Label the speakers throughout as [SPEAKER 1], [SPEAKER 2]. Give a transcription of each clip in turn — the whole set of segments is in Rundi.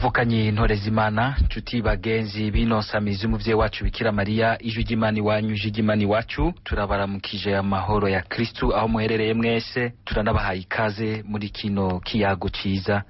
[SPEAKER 1] Bavukanye intore z'Imana, nshuti bagenzi b'inosamizi umuvyeyi wacu Bikira Mariya, ijwi ry'Imana iwanyu, ijwi ry'Imana iwacu, turabaramukije amahoro ya Kristu aho muherereye mwese. Turanabahaye ikaze muri kino kiyago ciza,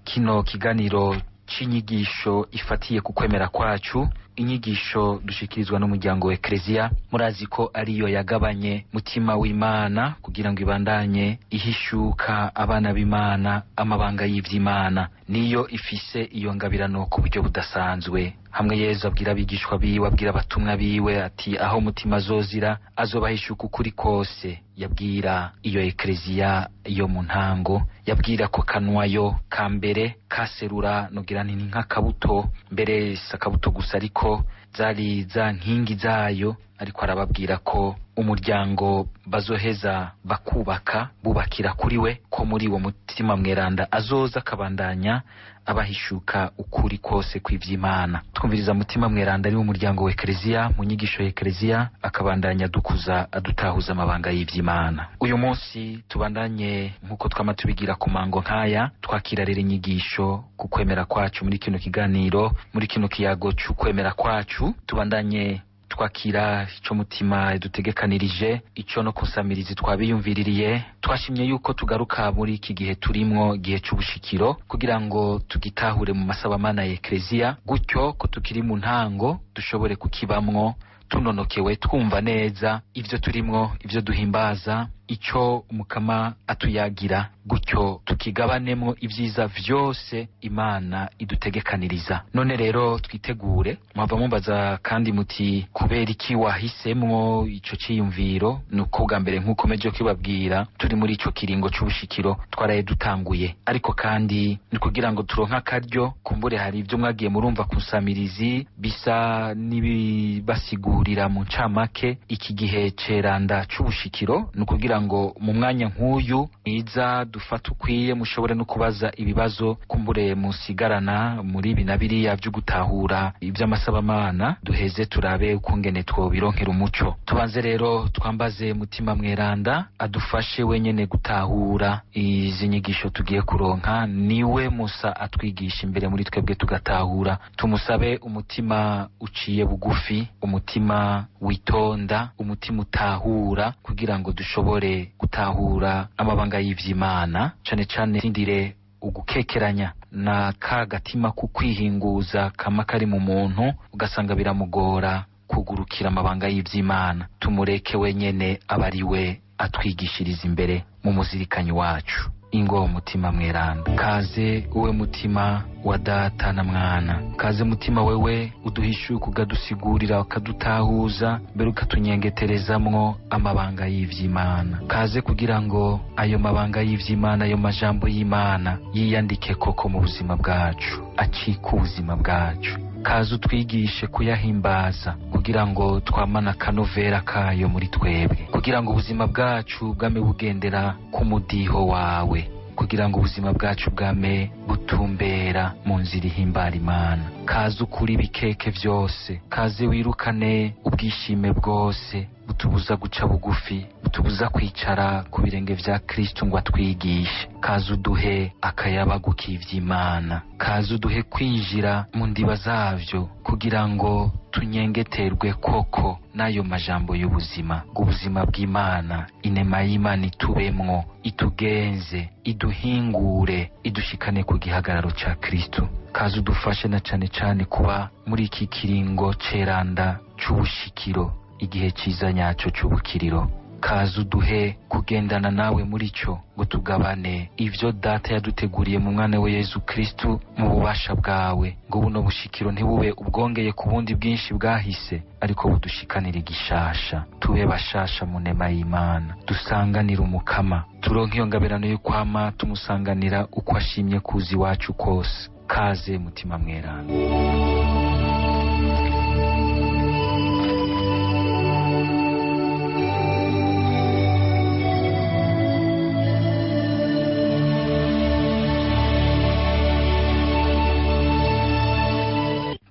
[SPEAKER 1] kino kiganiro c'inyigisho ifatiye ku kwemera kwacu, inyigisho dushikirizwa n'umuryango wa Eklezia. Murazi ko ariyo yagabanye mutima w'Imana kugira ngo ibandanye ihishuka abana b'Imana amabanga y'ivy'Imana. Niyo ifise iyo ngabirano ku buryo budasanzwe. Hamwe Yezu abwira abigishwa biwe, abwira abatumwa biwe ati aho mutima azozira azobahishuka ukuri kose, yabwira iyo Eklezia yo mu ntango, yabwira ko kanwayo ka mbere kaserura nogira nti nk'akabuto, mbere si akabuto gusa ariko zari za nkingi zayo. Ariko arababwira ko umuryango bazoheza bakubaka bubakira kuri we, ko muri uwo mutima mweranda azoza akabandanya abahishuka ukuri kose kw'ivy'Imana. Twumviriza mutima mweranda ari mu muryango wa Eklezia, mu nyigisho ya Eklezia, akabandanya adukuza adutahuza amabanga y'ivy'Imana. Uyu munsi tubandanye nk'uko twama tubigira ku mango nk'aya, twakira rero inyigisho ku kwemera kwacu muri kino kiganiro, muri kino kiyago c'ukwemera kwacu. Tubandanye twakira ico mutima dutegekanirije, ico no kusamirizi twabiyumviririye. Twashimye yuko tugaruka muri iki gihe turimwo, igihe c'ubushikiro, kugira ngo tugitahure mu masabamana ya Eklezia, gutyo ko tukiri mu ntango dushobore kukibamwo tunonokewe, twumva neza ivyo turimwo, ivyo duhimbaza, ico umukama atuyagira, gutyo tukigabanemwo ivyiza vyose Imana idutegekaniriza. None rero twitegure. Mwava mumbaza kandi muti kubera iki wahisemwo ico ciyumviro? Nuko bwa mbere nk'uko meje kibabwira, turi muri ico kiringo c'ubushikiro twaraye dutanguye, ariko kandi ni kugira ngo turonke akaryo kumbure hari ivyo mwagiye murumva kusamirizi bisa n'ibibasigurira mu ncamake iki gihe ceranda c'ubushikiro. Ni ukugira ngo mu mwanya nk'uyu mwiza dufate ukwiye, mushobore no kubaza ibibazo kumbure musigarana muri ibi na biriya vyo gutahura ivy'amasabamana, duheze turabe ukungene twobironkera umuco. Tubanze rero twambaze mutima mweranda adufashe wenyene gutahura izi nyigisho tugiye kuronka. Niwe Musa atwigisha imbere muri twebwe tugatahura. Tumusabe umutima uciye bugufi, umutima witonda, umutima utahura, kugira ngo dushobore gutahura amabanga y'ivy'Imana, cane cane sindire ugukekeranya na ka gatima kukwihinguza kama kari mu muntu, ugasanga biramugora kugurukira amabanga y'ivy'Imana. Tumureke wenyene aba ari we atwigishiriza imbere mu muzirikanyi wacu. Ingo mutima mweranda, kaze uwe mutima wa data na mwana, kaze mutima wewe uduhishuka ukadusigurira ukadutahuza mbere ukatunyengeterezamwo amabanga y'ivy'Imana. Kaze kugira ngo ayo mabanga y'ivy'Imana, ayo majambo y'Imana yiyandike koko mu buzima bwacu, acike ubuzima bwacu. Kaze utwigishe kuyahimbaza kugira ngo twamane akanovera kayo muri twebwe, kugira ngo ubuzima bwacu bwame bugendera ku mudiho wawe, kugira ngo ubuzima bwacu bwame butumbera mu nzira ihimbara Imana. Kaze ukuri ibikeke vyose, kaze wirukane ubwishime bwose butubuza guca bugufi, butubuza kwicara ku birenge vya Kristu ngo atwigishe. Kaze uduhe akayabagu k'ivy'Imana, kaze uduhe kwinjira mu ndiba zavyo kugira ngo tunyengeterwe koko n'ayo majambo y'ubuzima, ngo ubuzima bw'Imana, inema y'Imana itubemwo, itugenze, iduhingure, idushikane ku gihagararo ca Kristu. Kaze udufashe na cane cane kuba muri iki kiringo ceranda c'ubushikiro, igihe ciza nyaco c'ubukiriro. Kaze uduhe kugendana nawe muri cyo, ngo tugabane ivyo data yaduteguriye mu mwana we Yezu Kristu mu bubasha bwawe, ngo buno bushikiro ntibube ubwongeye ku bundi bwinshi bwahise, ariko budushikanire igishasha, tube bashasha mu nema y'Imana, dusanganire umukama, turonke iyo ngabirano yo kwama tumusanganira uko ashimye kuza iwacu kose. Kaze mutima mweranda.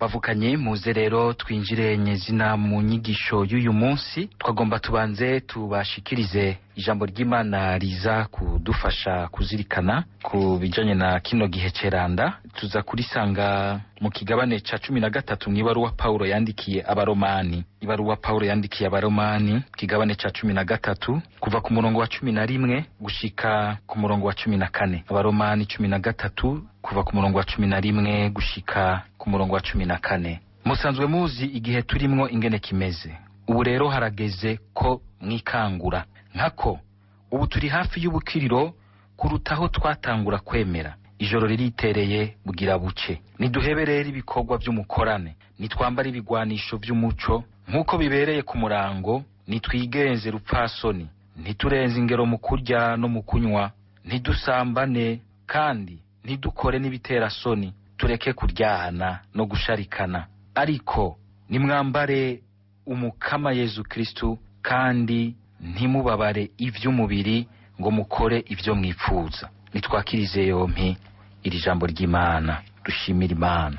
[SPEAKER 1] Bavukanye, muze rero twinjire nyezina mu nyigisho y'uyu munsi. Twagomba tubanze tubashikirize Ijambo ry'Imana riza kudufasha kuzirikana ku bijanye na kino gihe ceranda, tuza kurisanga mu kigabane ca 13 mw'ibaruwa Paulo yandikiye Abaromani. Ibaruwa Paulo yandikiye Abaromani, kigabane ca 13 kuva ku murongo wa 11 gushika ku murongo wa 14. Abaromani 13 kuva ku murongo wa 11 gushika ku murongo wa 14. Musanzwe muzi igihe turimwo ingene kimeze. Ubu rero harageze ko mwikangura, nkako ubu turi hafi y'ubukiriro kurutaho twatangura kwemera. Ijoro riritereye bugira buce. Niduhebe rero ibikorwa by'umukorane, nitwambare ibigwanisho by'umuco nk'uko bibereye ku murango, nitwigenze rupfasoni, ntiturenze ingero mu kurya no mu kunywa, ntidusambane kandi ntidukore n'ibiterasoni, tureke kuryahana no gusharikana. Ariko nimwambare umukama Yezu Kristu, kandi ntimubabare ivy'umubiri ngo mukore ivyo mwipfuza. Nitwakirize yompi iri jambo ry'Imana, dushimire Imana.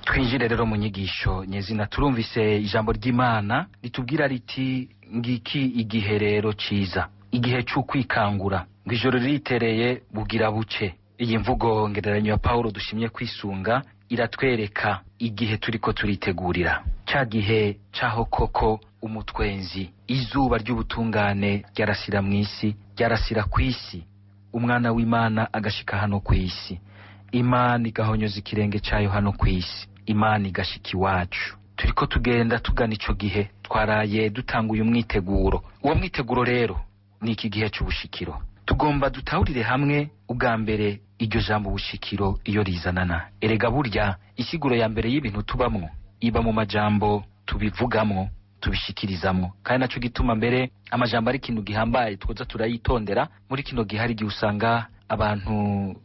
[SPEAKER 1] Twinjire rero mu nyigisho nyezina. Turumvise ijambo ry'Imana ritubwira riti ngiki igihe rero ciza, igihe c'ukwikangura, ngo ijoro riritereye bugira buce. Iyi mvugo ngereranyo ya Paulo dushimye kwisunga iratwereka igihe turiko turitegurira, ca gihe caho koko umutwenzi, izuba ry'ubutungane ryarasira mw'isi, ryarasira kw'isi, umwana w'Imana agashika hano kw'isi, Imana igahonyoza ikirenge cayo hano kw'isi, Imana igashika iwacu. Turiko tugenda tugana ico gihe, twaraye dutanguye umwiteguro. Uwo mwiteguro rero ni iki gihe c'ubushikiro. Tugomba dutahurire hamwe ubwa mbere iryo jambo ubushikiro iyo rizanana. Erega burya isiguro ya mbere y'ibintu tubamwo iba mu majambo tubivugamwo, tubishikirizamwo. Kandi naco gituma mbere amajambo ari ikintu gihambaye twoza turayitondera. Muri kino gihe hari igihe usanga abantu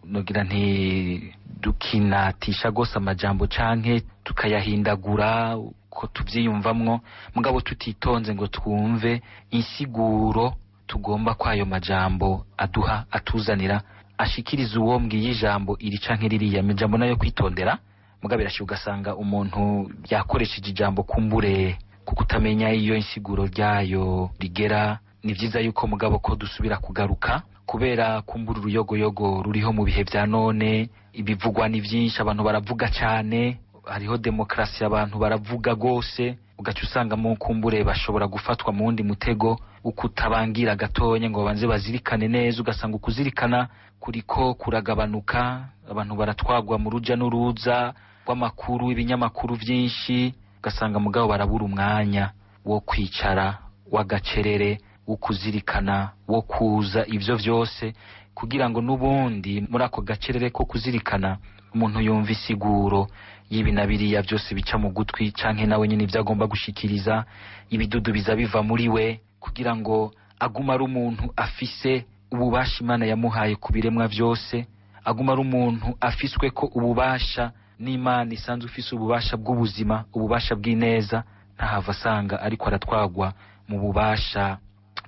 [SPEAKER 1] nogira nti dukinatisha gose amajambo canke tukayahindagura ko tuvyiyumvamwo, mugabo tutitonze ngo twumve insiguro tugomba kwayo majambo aduha, atuzanira, ashikiriza uwo mbwiye ijambo iri canke ririya. Amajambo nayo kwitondera, mugabo irashika ugasanga umuntu yakoresheje ijambo kumbure kuko utamenya iyo insiguro ryayo rigera. Ni vyiza yuko mugabo ko dusubira kugaruka, kubera kumbura uruyogoyogo ruriho mu bihe vya none. Ibivugwa ni vyinshi, abantu baravuga cane, hariho demokrasi, abantu baravuga gose, ugaca usanga mu kumbure bashobora gufatwa mu wundi mutego ukutabangira gatonya ngo babanze bazirikane neza. Ugasanga ukuzirikana kuriko kuragabanuka, abantu baratwagwa mu ruja n'uruza rw'amakuru, ibinyamakuru vyinshi, ugasanga mugabo barabura umwanya wo kwicara, w'agacerere, wo kuzirikana, wo kuza ivyo vyose, kugira ngo n'ubundi muri ako gacerere ko kuzirikana umuntu yumva isiguro y'ibi na biriya byose bica mu gutwi, canke nawe nyine ivyo agomba gushikiriza, ibidudu biza biva muri we, kugira ngo agume ari umuntu afise ububasha Imana yamuhaye ku biremwa vyose, agume ari umuntu afiswe ko ububasha n'Imana isanzwe ifise ububasha bw'ubuzima, ububasha bw'ineza, ntahava asanga ariko aratwagwa mu bubasha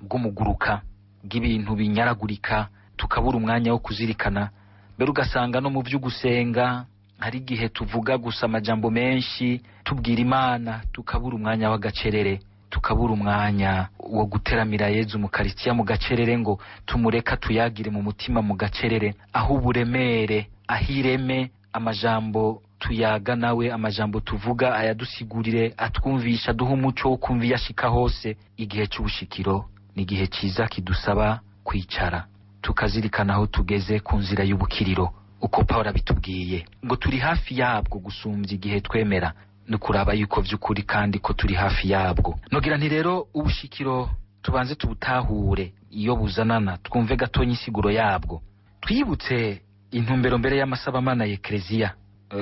[SPEAKER 1] bw'umuguruka, bw'ibintu binyaragurika, tukabura umwanya wo kuzirikana. Mbere ugasanga no mu vy'ugusenga hari igihe tuvuga gusa amajambo menshi tubwira Imana, tukabura umwanya w'agacerere, tukabura umwanya wo guteramira Yezu mu Karitsiya mu gacerere, ngo tumureka tuyagire mu mutima mu gacerere, aho uburemere, aho ireme amajambo tuyaga nawe, amajambo tuvuga ayadusigurire, atwumvisha, aduha umuco wo kumva iyo ashika hose. Igihe c'ubushikiro ni igihe ciza kidusaba kwicara tukazirikana aho tugeze ku nzira y'ubukiriro, uko Pawulo abitubwiye ngo turi hafi yabwo gusumbya igihe twemera. Ni kuraba yuko vy'ukuri kandi ko turi hafi yabwo. Nogira nti rero ubushikiro Tubanze tubutahure iyo buzanana, twumve gatonya insiguro yabwo, twibutse intumbero mbere y'amasabamana ya Ekleziya,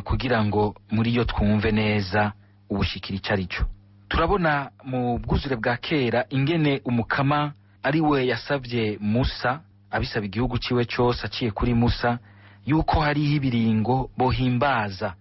[SPEAKER 1] kugira ngo muri yo twumve neza ubushikira ico ari cyo. Turabona mu bwuzure bwa kera ingene Umukama ari we yasavye Musa, abisaba igihugu ciwe cose aciye kuri Musa, yuko hariho ibiringo bohimbaza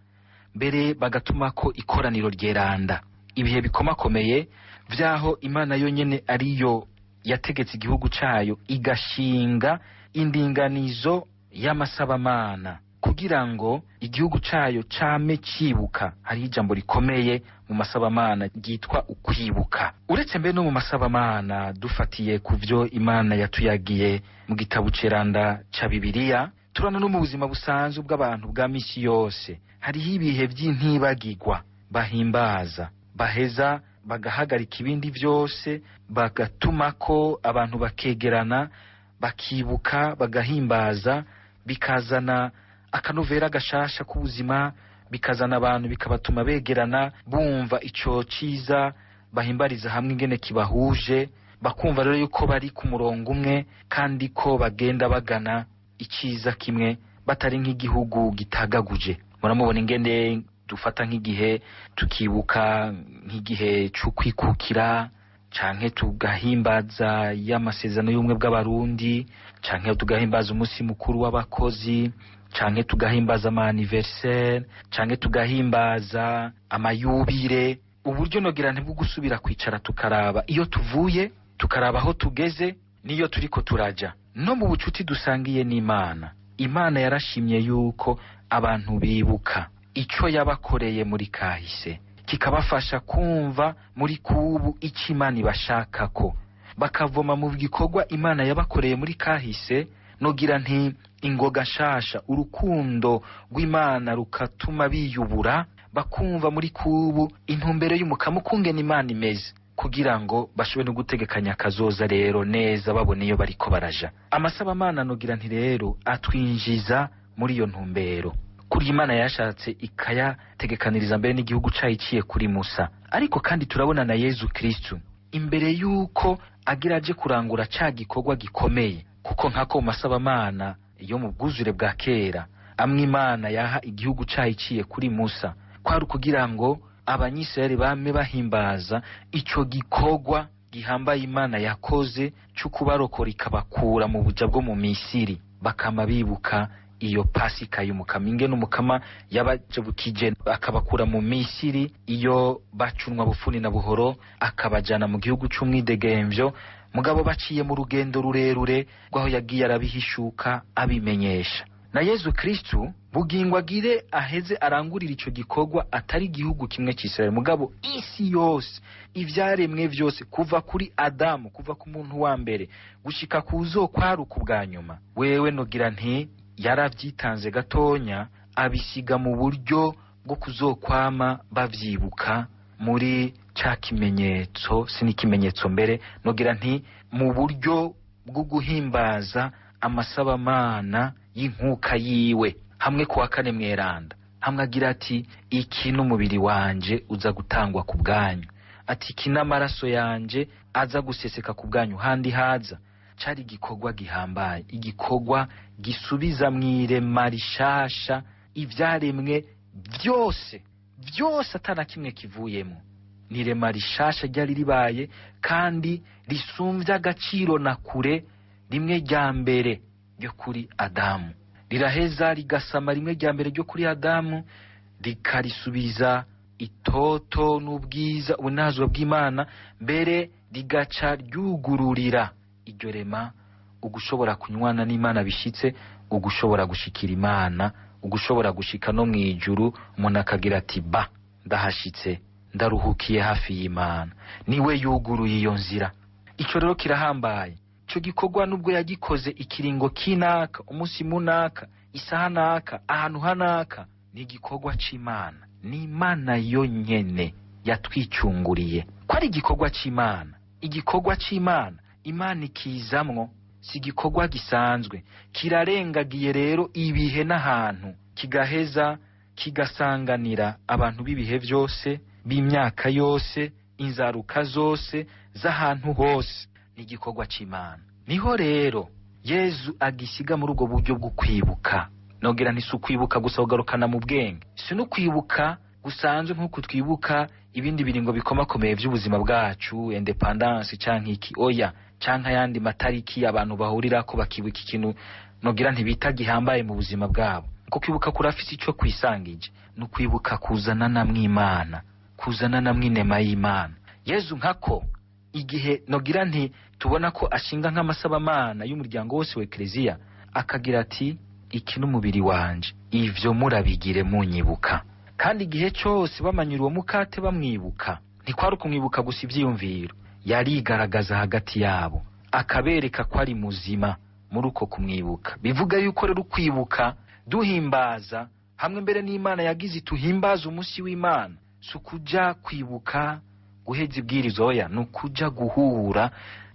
[SPEAKER 1] mbere bagatumako ikoraniro ryeranda, ibihe bikomakomeye vyaho Imana yonyene ariyo yategetse igihugu cayo igashinga indinganizo y'amasabamana kugira ngo igihugu cayo came cibuka. Hariho ijambo rikomeye mu masabamana ryitwa ukwibuka. Uretse mbere no mu masabamana, dufatiye ku vyo Imana yatuyagiye mu gitabo ceranda ca Bibiliya, turana no mu buzima busanzwe bw'abantu bwa misi yose, hariho ibihe vy'intibagirwa bahimbaza, baheza bagahagarika ibindi vyose, bagatumako abantu bakegerana, bakibuka, bagahimbaza, bikazana akanovera gashasha k'ubuzima, bikazana abantu, bikabatuma begerana, bumva ico ciza bahimbariza hamwe ingene kibahuje, bakumva rero yuko bari ku murongo umwe kandi ko bagenda bagana iciza kimwe, batari nk'igihugu gitagaguje. Muramubona ingene dufata nk'igihe tukibuka nk'igihe c'ukwikukira, canke tugahimbaza y'amasezerano y'ubumwe bw'Abarundi, canke tugahimbaza umunsi mukuru w'abakozi, canke tugahimbaza ama anniversaire, canke tugahimbaza amayubire. Uburyo nogira ntibwo gusubira kwicara tukaraba iyo tuvuye, tukaraba aho tugeze n'iyo turiko turaja. No mu bucuti dusangiye n'Imana, Imana yarashimye yuko abantu bibuka ico yabakoreye muri kahise, kikabafasha kumva muri kubu ico Imana ibashakako, bakavoma mu gikorwa Imana yabakoreye muri kahise. Nogira nti ingoga nshasha, urukundo rw'Imana rukatuma biyubura, bakumva muri kubu intumbero y'Umukama ukungene Imana imeze, kugira ngo bashobore no gutegekanya akazoza rero neza, babona iyo bariko baraja. Amasabamana nogira nti rero atwinjiza muri iyo ntumbero kuri Imana yashatse, ikayategekaniriza mbere n'igihugu cayo iciye kuri Musa. Ariko kandi turabona na Yezu Kristu imbere y'uko agira aje kurangura ca gikorwa gikomeye, kuko nk'ako mu masabamana yo mu bwuzure bwa kera amwe Imana yaha igihugu cayo iciye kuri Musa, kwari ukugira ngo Abanyisirayeli bame bahimbaza ico gikorwa gihambaye Imana yakoze co kubarokora ikabakura mu buja bwo mu Misiri, bakama bibuka iyo Pasika y'Umukama, ingene Umukama yabajabukije akabakura mu Misiri iyo bacunwa bufuni na buhoro, akabajana mu gihugu c'umwidegemvyo, mugabo baciye mu rugendo rurerure rw'aho yagiye arabihishuka abimenyesha. Na Yezu Kristu bugingo agire aheze arangurira ico gikorwa, atari igihugu kimwe c'Isirayeli, mugabo isi yose, ivyaremwe vyose, kuva kuri Adamu, kuva ku muntu wa mbere gushika ku uzokwaruka ubwa nyuma. Wewe nogira nti yaravyitanze gatonya, abisiga mu buryo bwo kuzokwama bavyibuka muri ca kimenyetso, si n'ikimenyetso mbere, nogira nti mu buryo bwo guhimbaza amasabamana y'inkuka yiwe, hamwe kuwa kane mweranda, hamwe agira ati iki n'umubiri wanje uza gutangwa ku bwanyu, ati iki n'amaraso yanje aza guseseka ku bwanyu. Handi haza cari igikorwa gihambaye, igikorwa gisubiza mw'irema rishasha ivyaremwe vyose vyose, atana kimwe kivuyemo. Ni irema rishasha ryari ribaye kandi risumvya agaciro na kure rimwe rya mbere ryo kuri Adamu. Riraheza rigasama rimwe rya mbere ryo kuri Adamu, rikarisubiza itoto n'ubwiza, ubunazwa bw'Imana, mbere rigaca ryugururira iryo rema ugushobora kunywana n'Imana bishitse, ugushobora gushikira Imana, ugushobora gushika no mw'ijuru, umuntu akagira ati ba ndahashitse, ndaruhukiye hafi y'Imana. Niwe yuguruye iyo nzira. Ico rero kirahambaye. Ico gikorwa nubwo yagikoze ikiringo kinaka, umunsi munaka, isaha naka, ahantu hanaka, ni igikorwa c'Imana. Ni Imana yonyene yatwicunguriye ko ari igikorwa c'Imana. Igikorwa c'Imana, Imana ikizamwo, si igikorwa gisanzwe, kirarengagiye rero ibihe n'ahantu, kigaheza kigasanganira abantu b'ibihe vyose, b'imyaka yose, inzaruka zose, z'ahantu hose. Ni igikorwa c'Imana. Niho rero Yezu agisiga muri ubwo buryo bwo kwibuka. Nogira nti si ukwibuka gusa kugarukana mu bwenge, si no kwibuka gusanzwe nk'uko twibuka ibindi biringo bikomakomeye by'ubuzima bwacu, independance canke iki, oya, canke ayandi matariki abantu bahurirako bakibuka ikintu nogira ntibita gihambaye mu buzima bwabo. Kuko kwibuka kurafise ico kwisangije, ni ukwibuka kuzana namwe Imana, kuzana namwe inema y'Imana. Yezu nkako igihe nogira nti tubona ko ashinga nk'amasabamana y'umuryango wose wa Ekleziya, akagira ati iki n'umubiri wanje, ivyo murabigire munyibuka. Kandi igihe cyose bamanyura uwo mukate bamwibuka, ntikwari ukumwibuka gusa ivyiyumviro, yarigaragaza hagati yabo akabereka ko ari muzima muri uko kumwibuka. Bivuga yuko rero ukwibuka duhimbaza hamwe mbere n'Imana yagize tuhimbaza umunsi w'Imana, si ukuja kwibuka guheza ibwirizo, oya, ni ukuja guhura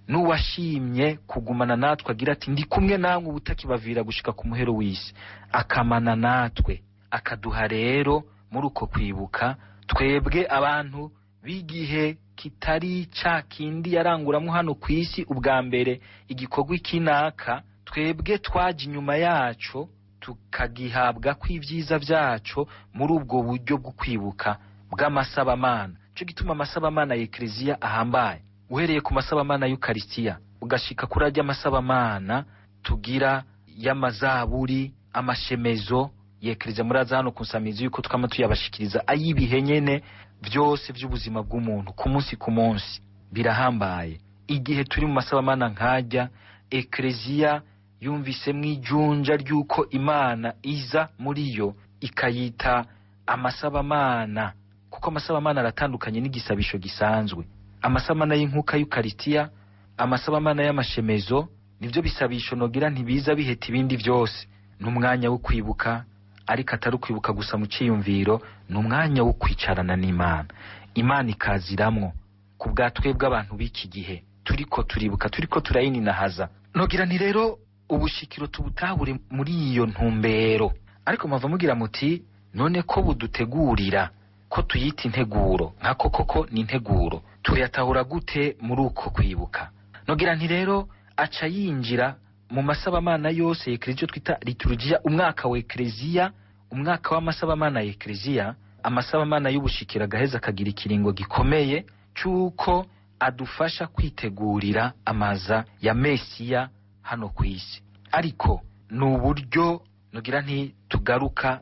[SPEAKER 1] n'uwashimye kugumana natwe agira ati ndi kumwe namwe ubutakibavira gushika ku muhero w'isi, akamana natwe akaduha rero muri uko kwibuka twebwe abantu b'igihe kitari ca kindi yaranguramwo hano ku isi ubwa mbere igikorwa ikinaka, twebwe twaje inyuma yaco tukagihabwa kw'ivyiza vyaco muri ubwo buryo bwo kwibuka bw'amasabamana. Ico gituma amasabamana ya Ekleziya ahambaye, uhereye ku masabamana y'Ukaristiya ugashika kuri arya masabamana tugira y'amazaburi, amashemezo y'Ekleziya. Muraza hano kunsamizi yuko twama tuyabashikiriza ay'ibihe nyene vyose vy'ubuzima bw'umuntu ku munsi ku munsi, birahambaye. Igihe turi mu masabamana nkajya, Ekleziya yumvisemwo ijunja ry'uko Imana iza muri yo ikayita amasabamana, kuko amasabamana aratandukanye n'igisabisho gisanzwe. Amasabamana y'inkuka y'Ukaristiya, amasabamana y'amashemezo, nivyo bisabisho nogira ntibiza biheta ibindi vyose. Ni umwanya wo kwibuka, ariko atari ukwibuka gusa mu ciyumviro, ni umwanya wo kwicarana n'Imana. Imana ikaziramwo ku bwa twebwe abantu b'iki gihe turiko turibuka, turiko turayininahaza. Nogira nti rero ubushikiro tubutahure muri iyo ntumbero. Ariko mwava mugira muti none ko budutegurira ko tuyita integuro, nkako koko ni integuro, tuyatahura gute muri uko kwibuka? Nogira nti rero aca yinjira mu masabamana yose ya Ekleziya twita liturujia, umwaka wa Ekleziya, umwaka w'amasabamana ya Ekleziya. Amasabamana y'ubushikira agaheza akagira ikiringo gikomeye c'uko adufasha kwitegurira amaza ya Mesiya hano ku isi. Ariko ni uburyo nogira nti tugaruka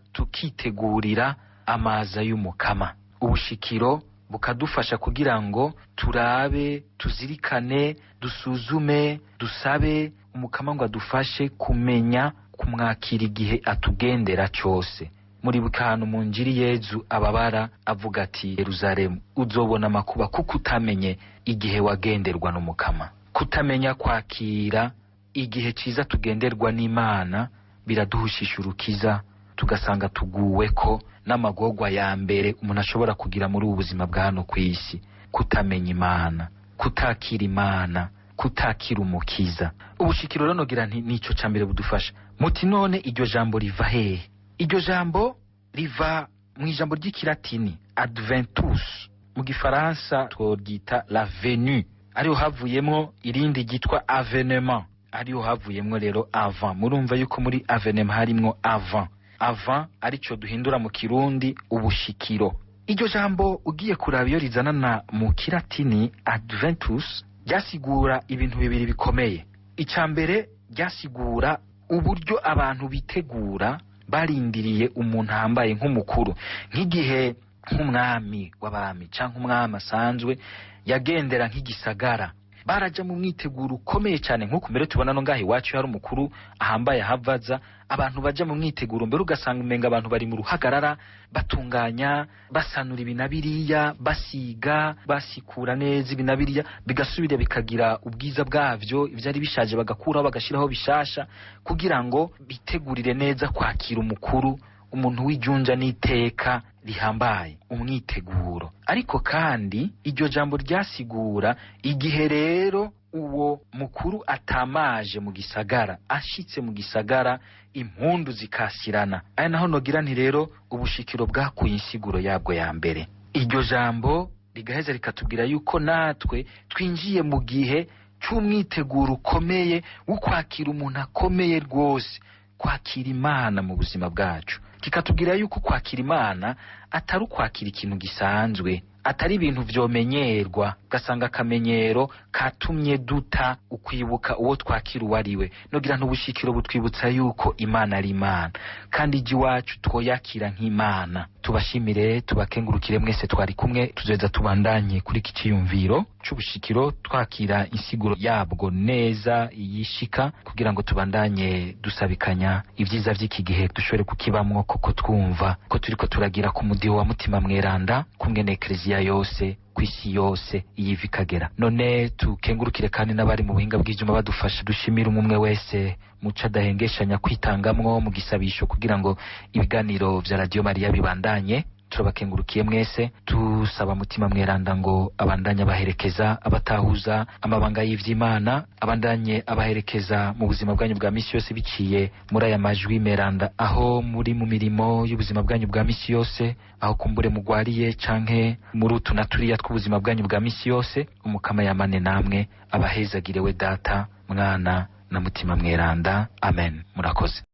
[SPEAKER 1] tukitegurira amaza y'Umukama. Ubushikiro bukadufasha kugira ngo turabe, tuzirikane, dusuzume, dusabe Umukama ngo adufashe kumenya kumwakira igihe atugendera cyose. Muribuka ahantu mu njiri Yezu ababara avuga ati Yeruzalemu uzobona amakuba kuko utamenye igihe wagenderwa n'Umukama. Kutamenya kwakira igihe ciza tugenderwa n'Imana biraduhushisha urukiza, tugasanga tuguweko n'amagorwa ya mbere umuntu ashobora kugira muri ubu buzima bwa hano ku isi. Kutamenya Imana, kutakira Imana, kutakira Umukiza. Ubushikiro rero nogira nti nico ca mbere budufasha. Muti none iryo jambo riva hehe? Iryo jambo riva mu ijambo ry'ikilatini adventus, mu gifaransa tworyita la venue, ariho havuyemwo irindi ryitwa avenement, ariho havuyemwo rero avant. Murumva yuko muri avenement harimwo avant, avant arico duhindura mu kirundi ubushikiro. Iryo jambo ugiye kuraba iyo rizanana mu kilatini adventus ryasigura ibintu bibiri bikomeye. Icya mbere ryasigura uburyo abantu bitegura barindiriye umuntu ahambaye nk'umukuru, nk'igihe nk'umwami w'abami canke umwami asanzwe yagendera nk'igisagara, baraja mu mwiteguro ukomeye cyane. Nk'uko mbere tubona no ngaha iwacu hari umukuru ahambaye ahavaza, abantu baja mu mwiteguro mbere ugasanga umenga abantu bari mu ruhagarara, batunganya, basanura ibi na biriya, basiga, basikura neza ibi na biriya, bigasubira bikagira ubwiza bwavyo, ivyari bishaje bagakuraho bagashiraho bishasha, kugira ngo bitegurire neza kwakira umukuru, umuntu w'ijunja n'iteka rihambaye, umwiteguro. Ariko kandi iryo jambo ryasigura igihe rero uwo mukuru atamaje mu gisagara, ashitse mu gisagara impundu zikasirana. Aya naho nogira nti rero ubushikiro bwakuye insiguro yabwo ya mbere. Iryo jambo rigaheza rikatubwira yuko natwe twinjiye mu gihe c'umwiteguro ukomeye wo kwakira umuntu akomeye rwose, kwakira Imana mu buzima bwacu. Kikatubwira yuko kwakira Imana atari ukwakira ikintu gisanzwe, atari ibintu vyomenyerwa, ugasanga akamenyero katumye duta ukwibuka uwo twakira uwo ari we. Nogira ntubushikiro butwibutsa yuko Imana ari Imana, kandi ijya iwacu twoyakira nk'Imana. Tubashimire, tubakengurukire mwese twari kumwe. Tuzoheza tubandanye kuri iki ciyumviro c'ubushikiro, twakira insiguro yabwo neza yishika, kugira ngo tubandanye dusabikanya ibyiza vy'iki gihe, dushobore kukibamwo koko twumva ko turiko turagira ku mudiho wa Mutima Mweranda kumwe n'Ekleziya yose kw'isi yose iyiva ikagera. None tukengurukire kandi n'abari mu buhinga bw'ivyuma badufasha. Dushimire umwe wese muco adahengeshanya kwitangamwo mu gisabisho kugira ngo ibiganiro vya Radio Mariya bibandanye. Turabakengurukiye mwese, tusaba Mutima Mweranda ngo abandanye abaherekeza, abatahuza amabanga y'ivy'Imana, abandanye abaherekeza mu buzima bwanyu bwa misi yose biciye muri aya majwi meranda, aho muri mu mirimo y'ubuzima bwanyu bwa misi yose, aho kumbure mugwariye canke muri utu na turiya tw'ubuzima bwanyu bwa misi yose. Umukama yamane namwe, abahezagire we Data, Mwana na Mutima Mweranda. Amen. Murakoze.